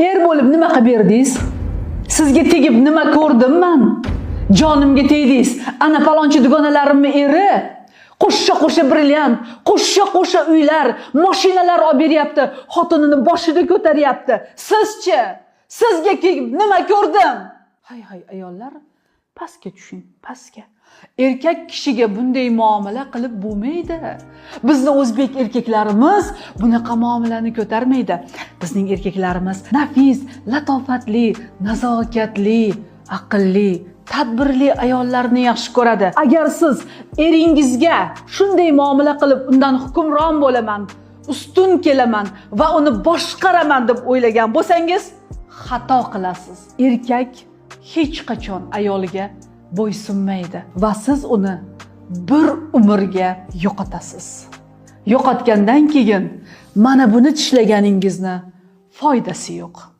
Er bo'lib nima qilib berdingiz? Sizga tegib nima ko'rdim man? Jonimga tegdingiz. Ana palonchi dugonalarimni eri qo'sha-qo'sha brilliant, qo'sha-qo'sha uylar, mashinalar olib beryapti, xotinini boshida ko'taryapti. Sizchi? Sizga tegib nima ko'rdim? Hay hay ayollar, pastga tushing, pastga. Erkak kishiga bunday muomala qilib bo'lmaydi. Bizni o'zbek erkaklarimiz bunaqa muomalani ko'tarmaydi. Bizning erkaklarimiz nafis, latofatli, nazokatli, aqlli, tadbirli ayollarni yaxshi ko'radi. Agar siz eringizga shunday muomala qilib, undan hukmron bo'laman, ustun kelaman va uni boshqaraman deb o'ylagan bo'lsangiz, xato qilasiz. Erkak hech qachon ayoliga bo'ysunmaydi va siz uni bir umrga yo'qotasiz. Yo'qotgandan keyin mana buni tishlaganingizni foydasi yo'q.